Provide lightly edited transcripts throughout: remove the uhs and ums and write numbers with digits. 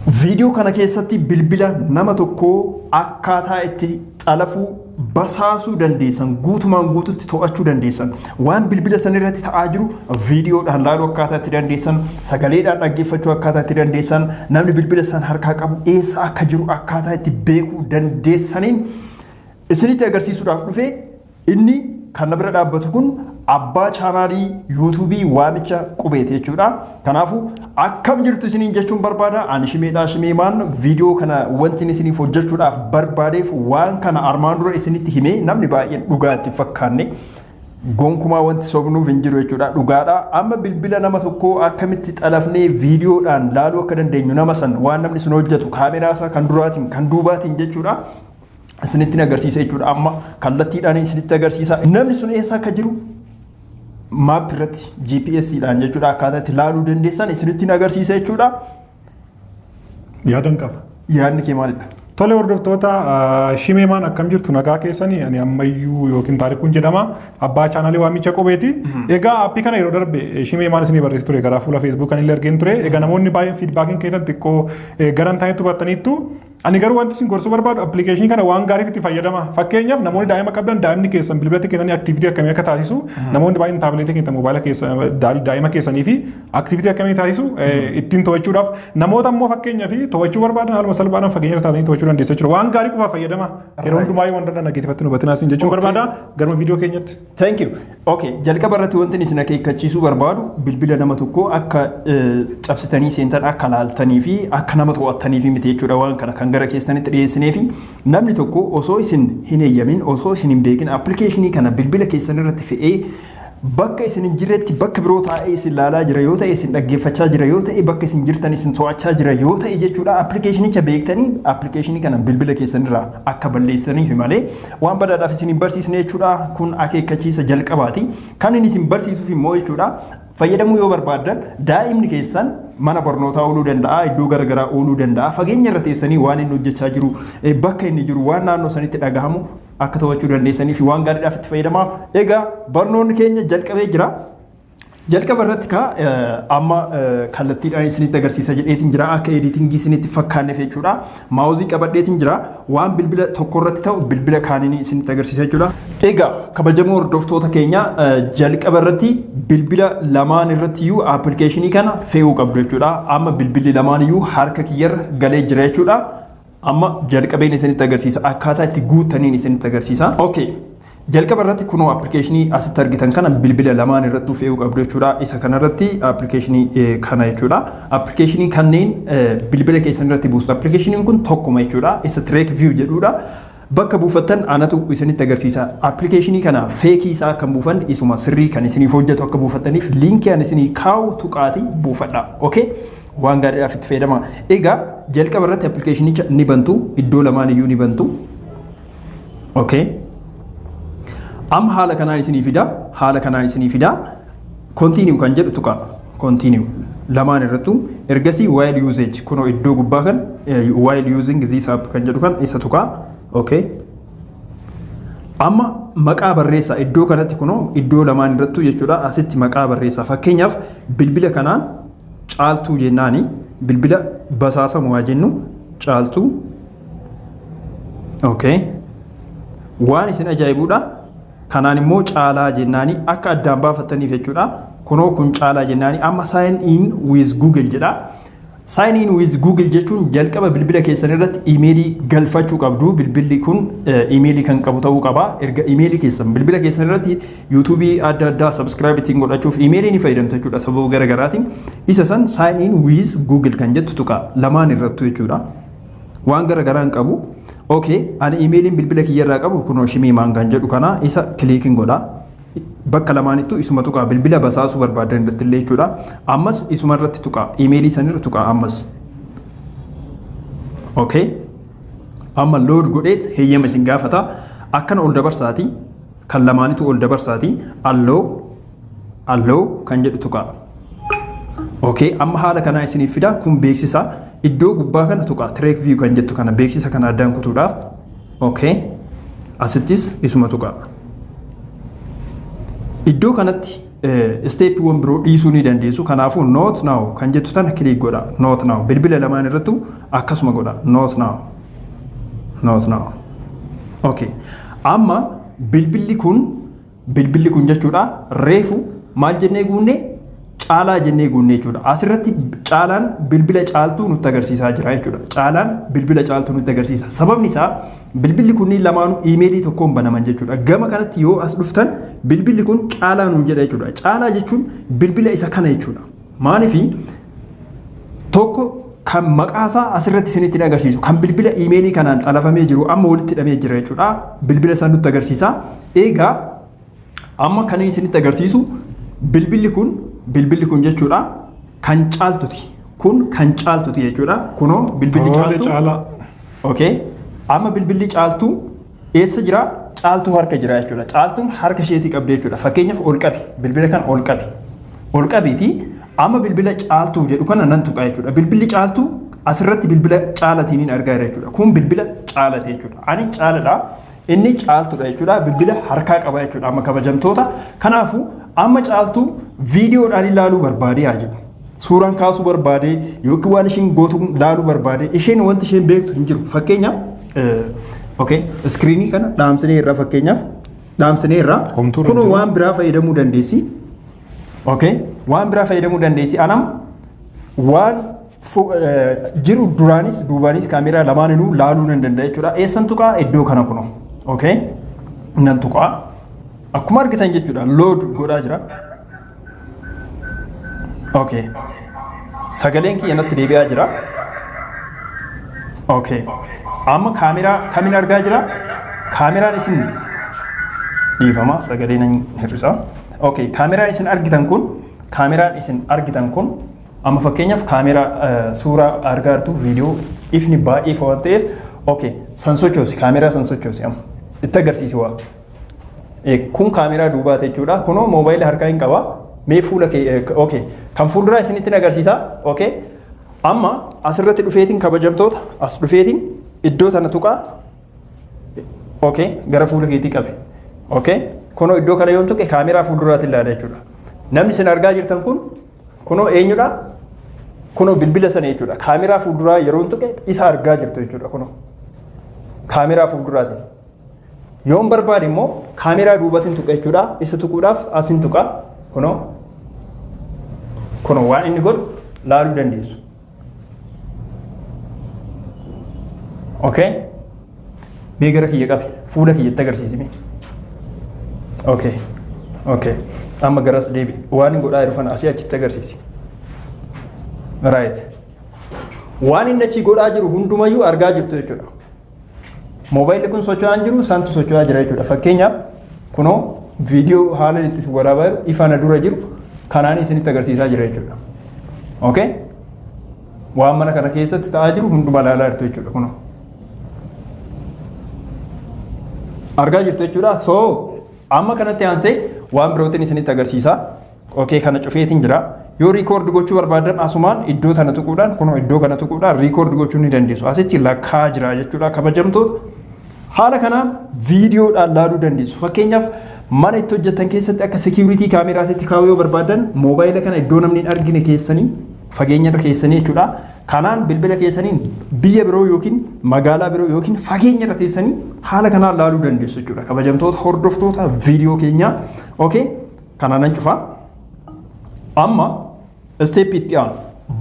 Viidiyoo kana keessatti bilbila nama tokkoo akkaataa itti xalafuu, basaasuu dandeessan, guutumaan guututti to'achuu dandeessan, waan bilbila san irratti ta'aa jiru viidiyoodhaan laaluu akkaataa itti dandeessan, sagaleedhaan dhaggeeffachuu akkaataa itti dandeessan, namni bilbila san harkaa qabu eessa akka jiru akkaataa itti beekuu dandeessaniin isinitti agarsiisuudhaaf dhufe. Inni kan na bira dhaabbatu kun abbaa chaanaalii yuutuubii Waamicha Qubeeti jechuudha. Kanaafuu akkam jirtu isiniin jechuun barbaada. Ani Shimeedhaa Shimeemaan. Viidiyoo kana wanti isiniif hojjechuudhaaf barbaadeef, waan kana armaan dura isinitti himee namni baay'een dhugaa itti fakkaanne. Gonkumaa wanti sobnuuf hin jiru jechuudha. Dhugaadha. Amma bilbila nama tokkoo akkamitti xalafnee viidiyoodhaan laaluu akka dandeenyu, nama san waan namni sun hojjetu kaameraa isaa kan duraatiin kan duubaatiin jechuudha, isinitti agarsiisa jechuudha. Amma kallattiidhaan isinitti agarsiisa. Namni sun eessa akka jiru map irratti GPS dhaan jechuudha akkaataa itti laaluu dandeessan isinitti agarsiisa jechuudha. Yaadan qaba. Yaadni kee maalidha? Tole, hordoftoota Shimeemaan, akkam jirtu? Nagaa keessanii? Ani ammayyuu yookiin Taarikuun jedhama. Abbaa chaanaalii Waamicha Qubeeti. Egaa aappii kana yeroo darbe Shimeemaan isinii barreessi ture, karaa fuula Feesbuuk kan illee argeen ture. Egaa namoonni baay'een feedbackiin keessan xiqqoo garan taa'etti hubattaniittu. Ani garuu wanti isin gorsuu barbaadu, appilikeeshinii kana waan gaariif itti fayyadama. Fakkeenyaaf, namoonni daa'ima qabdan daa'imni keessan bilbilatti kennanii activity akkamii akka taasisu, namoonni baay'een taabileetii keessan, moobaayila keessan, daa'ima keessanii fi activity akkamii taasisu ittiin to'achuudhaaf, namoota immoo fakkeenyaaf to'achuu barbaadan haaluma salphaadhaan fageenya irra taatanii to'achuu dandeessu jechuudha. Waan gaarii qofaaf fayyadama. Yeroo hundumaa waan danda'an dhaggeeffatti nu hubatinaa isin jechuun barbaada. Garuma viidiyoo keenyatti. Thank you. Okay, jalqaba irratti wanti isin akeekkachiisuu barbaadu, bilbila nama tokkoo akka cabsitanii seentan, akka laaltanii fi akka nama to'attanii fi miti jechuudha. Waan kana kan gara keessanitti dhiyeessinee fi namni tokko osoo isin hin eeyyamin, osoo isin hin beekin, appilikeeshinii kana bilbila keessan irratti fe'ee bakka isin hin jirretti, bakka biroo taa'ee isin laalaa jira yoo ta'e, isin dhaggeeffachaa jira yoo ta'e, bakka isin jirtan isin to'achaa jira yoo ta'e jechuudha, appilikeeshinicha beektanii appilikeeshinii kana bilbila keessanirraa akka balleessaniif malee waan badaadhaaf isin hin barsiisne jechuudha. Kun akeekkachiisa jalqabaati. Kan inni isin barsiisuuf immoo jechuudha, fayyadamuu yoo barbaaddan, daa'imni keessan mana barnootaa ooluu danda'a, iddoo garaagaraa ooluu danda'a, fageenya irra teessanii waan inni hojjechaa jiru, bakka inni jiru, waan naannoo sanitti dhagahamu akka to'achuu dandeessanii fi waan gaariidhaaf itti fayyadamaa. Egaa barnoonni keenya jalqabee jira. Jalqaba irratti ka amma kallattiidhaan isinitti agarsiisa jedheetiin jira, akka editingii isinitti fakkaanneef jechuudha. Maawuzii qabadheetiin jira, waan bilbila tokko irratti ta'u bilbila kaaniin isinitti agarsiisa jechuudha. Egaa kabajamoo hordoftoota keenya, jalqaba irratti bilbila lamaan irratti iyyuu appilikeeshinii kana fe'uu qabdu jechuudha. Amma bilbilli lamaan iyyuu harka kiyyarra galee jira jechuudha. Amma jalqabeen isinitti agarsiisa, akkaataa itti guuttaniin isinitti agarsiisa. Okay. Jalqaba irratti kunoo appilikeeshinii asitti argitan kana bilbila lamaan irratti fe'uu qabdu jechuudha. Isa kanarratti appilikeeshinii kana jechuudha. Appilikeeshinii kanneen bilbila keessan irratti buustu. Appilikeeshiniin kun tokkuma jechuudha. Isa Track View jedhudha. Bakka buufattan anatu isinitti agarsiisa. Appilikeeshinii kana feekii isaa kan buufan, isuma sirrii kan isiniif hojjetu akka buufattaniif liinkii ani isinii kaa'u tuqaatii buufadha. Okay? Waan gaariidhaaf itti fayyadama. Egaa jalqaba irratti appilikeeshinicha ni bantu. Iddoo lamaan iyyuu ni bantu. Okay. Amma haala kanaan isinii fida. Haala kanaan isinii fida. Continue kan jedhu tuqa. Continue. Lamaan irrattu. Ergasii while usage, kunoo iddoo gubbaa kan while using this app kan jedhu kan isa tuqa. Okay. Amma maqaa barreessaa iddoo kanatti, kunoo iddoo lamaan irrattu jechuudha. Asitti maqaa barreessaa. Fakkeenyaaf, bilbila kanaan Caaltuu jennaani, bilbila basaasamu haa jennu, Caaltuu. Okay. Waan isin ajaa'ibuudha. Kanaan immoo Caalaa jennaani, akka addaan baafattaniif jechuudha. Kunoo kun Caalaa jennaani, amma sign in with Google jedha. Sign in with Google jechuun jalqaba bilbila keessan irratti iimeelii galfachuu qabdu. Bilbilli kun iimeelii kan qabu ta'uu qaba. Erga iimeelii keessan bilbila keessan irratti yuutuubii adda addaa subscribe ittiin godhachuuf iimeelii ni fayyadamtu jechuudha sababa garaagaraatiin. Isa san sign in with Google kan jettu tuqa, lamaan irrattu jechuudha. Waan garaagaraa hin qabu. Okay, ani iimeeliin bilbila kiyyarraa qabu kunoo Shimiimaan kan jedhu kana, isa clickiin godha. Bakka lamaanittu isuma tuqaa, bilbila basaasuu barbaadan irratti illee jechuudha. Ammas isuma irratti tuqaa, iimeelii sanirra tuqaa ammas. Okay. Amma load godheet heeyyama isin gaafata. Akkana ol dabarsaati. Kan lamaanitu ol dabarsaati. Allow, allow kan jedhu tuqaa. Okay, amma haala kanaa isiniif fida. Kun beeksisa. Iddoo gubbaa kana tuqaa. Track View kan jettu kana beeksisa kana addaan kutuudhaaf. Okay. Asittis isuma tuqaa. Iddoo kanatti Steppiiwwan biroo dhiisuu ni dandeessu. Kanaafuu "not now" kan jettu tana click godha. "Not now" bilbila lamaan irrattu akkasuma godha. "Not now." "Not now." Okay. Amma bilbilli kun jechuudha, reefu maal jennee guunne? Caalaa jennee guunne jechuudha. Asirratti Caalaan bilbila Caaltuu nutti agarsiisaa jira jechuudha. Caalaan bilbila Caaltuu nutti agarsiisa. Sababni isaa bilbilli kunniin lamaanuu iimeelii tokkoon banaman jechuudha. Gama kanatti yoo as dhuftan bilbilli kun Caalaa nuun jedha jechuudha. Caalaa jechuun bilbila isa kana jechuudha. Maaliifi tokko kan maqaasaa asirratti isinitti agarsiisu, kan bilbila iimeelii kanaan xalafamee jiru amma walitti hidhamee jira jechuudha. Bilbila isaa nutti agarsiisa. Egaa amma kan isinitti agarsiisu bilbilli kun jechuudha kan Caaltuti. Kun kan Caaltuti jechuudha. Kunoo bilbilli Tole. Caaltuu. Caalaa. Okay. Amma bilbilli Caaltuu eessa jira? Caaltuu harka jira jechuudha. Caaltuun harka isheetii qabdi jechuudha. Fakkeenyaaf ol qabi. Bilbila kan ol qabi. Ol qabiiti amma bilbila Caaltuu jedhu kana nan tuqa jechuudha. Bilbilli Caaltuu asirratti bilbila Caalatiin argaa jira jechuudha. Kun bilbila Caalati jechuudha. Ani Caaladha. Inni Caaltuudha jechuudha. Bilbila harkaa qaba jechuudha amma, kabajamtoota. Kanaafuu amma Caaltuu viidiyoodhaan ilaaluu barbaadee haa jiru. Suuraan kaasuu barbaade yookiin waan isheen gootu ilaaluu barbaade, isheen wanti isheen beektu hin jiru. Fakkeenyaaf, okay, screenii kana dhaamsinee irraa, fakkeenyaaf dhaamsinee irraa Homtuu irra kunoo jiru. waan biraa fayyadamuu dandeessi. Okay, waan biraa fayyadamuu dandeessi. Anam waan jiru duraanis duubaanis kaameraa lamaaninuu laaluu nan danda'a jechuudha. Eessan tuqaa? Iddoo kana kunoo. Okay, nan tuqaa. Akkuma argitan jechuudha, load godhaa jira. Okay. Sagaleen kiyya natti deebi'aa jira. Okay. Amma kaameraa kamiin argaa jira? Kaameraan isin, dhiifama, sagalee nan hir'isa. Okay, kaameraan isin argitan kun amma fakkeenyaaf kaameraa suuraa argaa jirtu, viidiyoo ifni baay'ee ifa waan ta'eef, okay, san sochoosi, kaameraa san sochoosi, amma itti agarsiisi waa. Kun kaameraa duubaati jechuudha. Kunoo moobaayilii harkaa hin qaba. Mee fuula kee, okay. Kan fuulduraa isinitti agarsiisa. Okay. Amma asirratti dhufeetiin, kabajamtoota, as dhufeetiin iddoo tana tuqaa. Okay. Gara fuula keetii qabe. Okay. Kunoo iddoo kana yoon tuqe kaameraa fuulduraatti ilaala jechuudha. Namni isin argaa jirtan kun kunoo eenyudha? Kunoo bilbila sana jechuudha. Kaameraa fuulduraa yeroo tuqe isa argaa jirtu jechuudha kunoo. Kaameraa fuulduraatiin. Yoon barbaade immoo kaameraa duubatiin tuqa jechuudha. Isa tuquudhaaf asin tuqa. Kunoo. Kunoo waan inni godhu laaluu dandeessu. Okay. Mee gara kiyya qabe. Fuula kiyyatti agarsiisi mee. Okay. Okay. Amma garas deebi. Waan inni godhaa jiru kana asii achitti agarsiisi. Right. Waan inni achi godhaa jiru hundumayyuu argaa jirtu jechuudha. Moobaayilli kun socho'aa hin jiru, santu socho'aa jira jechuudha. Fakkeenyaaf kunoo viidiyoo haala itti waraabaa jiru, ifa na dura jiru kanaan isinitti agarsiisaa jira jechuudha. Okay? Waan mana kana keessatti ta'aa jiru hundumaa ilaalaa jirtu jechuudha kunoo. Argaa jirtu jechuudha. So amma kanatti aansee waan birootiin isinitti agarsiisa. Okay, kana cufeetiin jira. Yoo record gochuu barbaadan asumaan iddoo tana tuquudhaan, kunoo iddoo kana tuquudhaan record gochuu ni dandeessu. Asitti lakkaa jira jechuudha, kabajamtoota. Haala kanaan viidiyoodhaan laaluu dandeessu. Fakkeenyaaf mana itti hojjetan keessatti akka security kaameraatti kaa'uu yoo barbaadan, moobaayila kana iddoo namni hin argine keessanii, fageenya irra keessanii jechuudha. Kanaan bilbila keessaniin biyya biroo yookiin magaalaa biroo yookiin fageenya irra teessanii haala kanaan laaluu dandeessu jechuudha. Kabajamtoota hordoftoota viidiyoo keenyaa. Okay, kanaan nan cufaa. Amma step itti aanu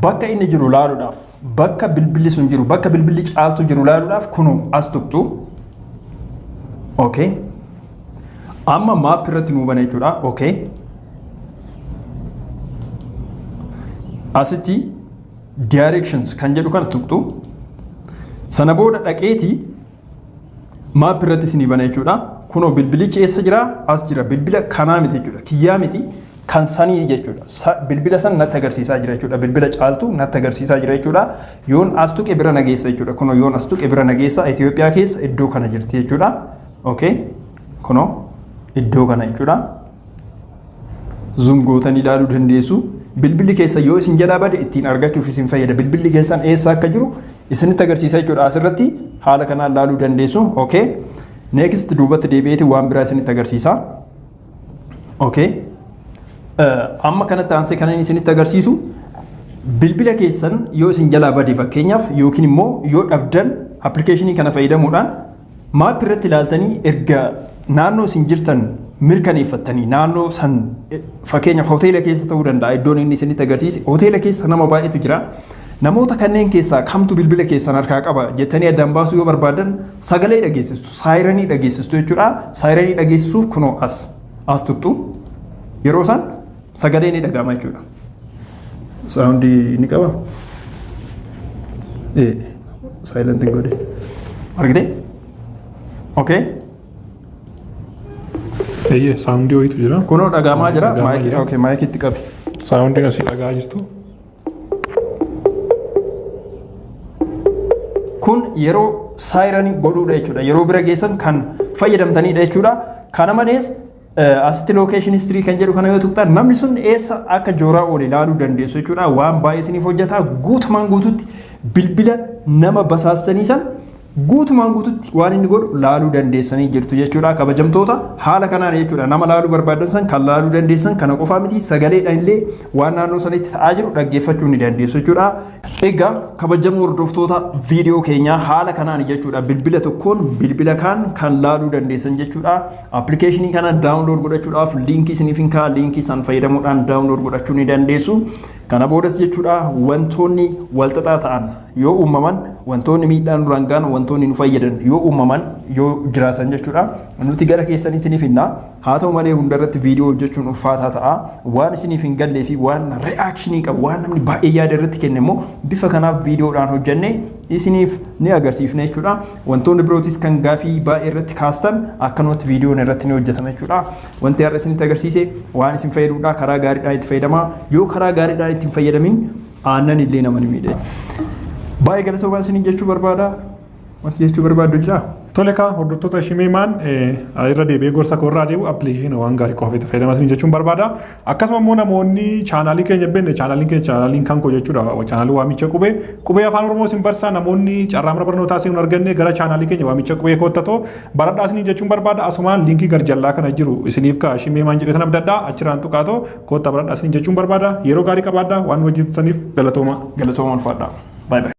bakka inni jiru laaluudhaaf, bakka bilbilli sun jiru, bakka bilbilli Caaltu jiru laaluudhaaf kunoo as tuqxu. Okay. Amma map irratti nuu bana jechuudha. Okay. Asitti "directions" kan jedhu kana tuqxu. Sana booda dhaqeetii map irratti isinii bana jechuudha. Kunoo bilbilichi eessa jira? As jira. Bilbila kanaa miti jechuudha. Kiyyaa miti, kan sanii jechuudha. Bilbila san natti agarsiisaa jira jechuudha. Bilbila Caaltu natti agarsiisaa jira jechuudha. Yoon as tuqe bira nageessa jechuudha. Kunoo yoon as tuqe bira nageessa, Itoophiyaa keessa iddoo kana jirti jechuudha. Okay. Kunoo iddoo kana jechuudha. Zoom gootanii ilaaluu dandeessu. Bilbilli keessa yoo isin jalaa bade ittiin argachuuf isin fayyada. Bilbilli keessan eessa akka jiru isinitti agarsiisa jechuudha. Asirratti haala kanaan ilaaluu dandeessu. Okay. Next, duubatti deebi'eeti waan biraa isinitti agarsiisa. Okay. Amma kanatti aansee kan inni isinitti agarsiisu bilbila keessan yoo isin jalaa bade fakkeenyaaf yookiin immoo yoo dhabdan appilikeeshinii kana fayyadamuudhaan map irratti ilaaltanii erga naannoo isin jirtan mirkaneeffattanii naannoo san fakkeenyaaf hoteela keessa ta'uu danda'a iddoon inni isinitti agarsiise hoteela keessa nama baay'eetu jira. Namoota kanneen keessaa kamtu bilbila keessan harkaa qaba jettanii addaan baasuu yoo barbaadan sagalee dhageessistu, siren dhageessistu jechuudha. Siren dhageessisuuf kunoo as tuqxu yeroo isaan sagalee ni dhaga'ama jechuudha. Sound ni qaba? Silent hin godhe. Argitee? Okay. Eeyyee, sound wayiitu jira. Kunoo dhaga'amaa jira. Okay, mic itti qabi. Soundiin asii dhaga'aa jirtu. Kun yeroo siren godhuudha jechuudha. Yeroo bira geessan kan fayyadamtanidha jechuudha. Kana malees asitti location history kan jedhu kana yoo tuqxan namni sun eessa akka jooraa oole ilaaluu dandeessu jechuudha. Waan baay'ee isiniif hojjeta. Guutumaan guututti bilbila nama basaastanii san guutumaan guututti waan inni godhu laaluu dandeessanii jirtu jechuudha. Kabajamtoota, haala kanaan jechuudha nama laaluu barbaadan san kan laaluu dandeessan kana qofaa miti, sagaleedhaan illee waan naannoo sanitti ta'aa jiru dhaggeeffachuu ni dandeessu jechuudha. Egaa kabajamoo hordoftoota viidiyoo keenyaa, haala kanaan jechuudha bilbila tokkoon bilbila kaan kan laaluu dandeessan jechuudha. Appilikeeshinii kana download godhachuudhaaf liinkii isiniif hin kaa'a, liinkii san fayyadamuudhaan download godhachuu ni dandeessu. Kana boodas jechuudha wantoonni walxaxaa ta'an yoo uumaman, wantoonni miidhaan duraan ga'an, wantoonni nu fayyadan yoo uumaman, yoo jiraatan jechuudha. Nuti gara keessanitti ni finna. Haa ta'u malee hundarratti viidiyoo hojjechuun ulfaataa ta'a. Waan isiniif hin gallee fi waan reaction qabu, waan namni baay'ee yaada irratti kenne immoo bifa kanaaf viidiyoodhaan hojjenne isiniif ni agarsiifna jechuudha. Wantoonni birootis kan gaafii baay'ee irratti kaastan akkanumatti viidiyoon irratti ni hojjetama jechuudha. Wanti har'a isinitti agarsiise waan isin fayyaduudha. Karaa gaariidhaan itti fayyadamaa. Yoo karaa gaariidhaan itti hin fayyadamin aannan illee nama ni miidha. Baay'ee galatoomaa isiniin jechuu barbaada. Wanti jechuu barbaaddu jiraa? Tole kaa, hordoftoota Shimeemaan, irra deebi'ee gorsa koo irraa deebi'u appilikeeshinii waan gaarii qofa itti fayyadamaa isin jechuun barbaada. Akkasuma immoo namoonni chaanaalii keenya beekne, chaanaaliin keenya chaanaaliin kan koo jechuudha. Chaanaalii Waamicha Qubee. Qubee Afaan Oromoo isin barsiisa. Namoonni carraa mana barnootaa isin arganne gara chaanaalii keenya Waamicha Qubee kottatoo baradhaa isin jechuun barbaada. Asumaan liinkii garjallaa kana jiru isiniif kaa Shimeemaan jedhee sana abdadhaa achirraan tuqaatoo kottaa baradhaa isin jechuun barbaada. Yeroo gaarii qabaadhaa, waan wajjin turtaniif galatooma. Galatooma, ulfaadhaa. Baay'ee.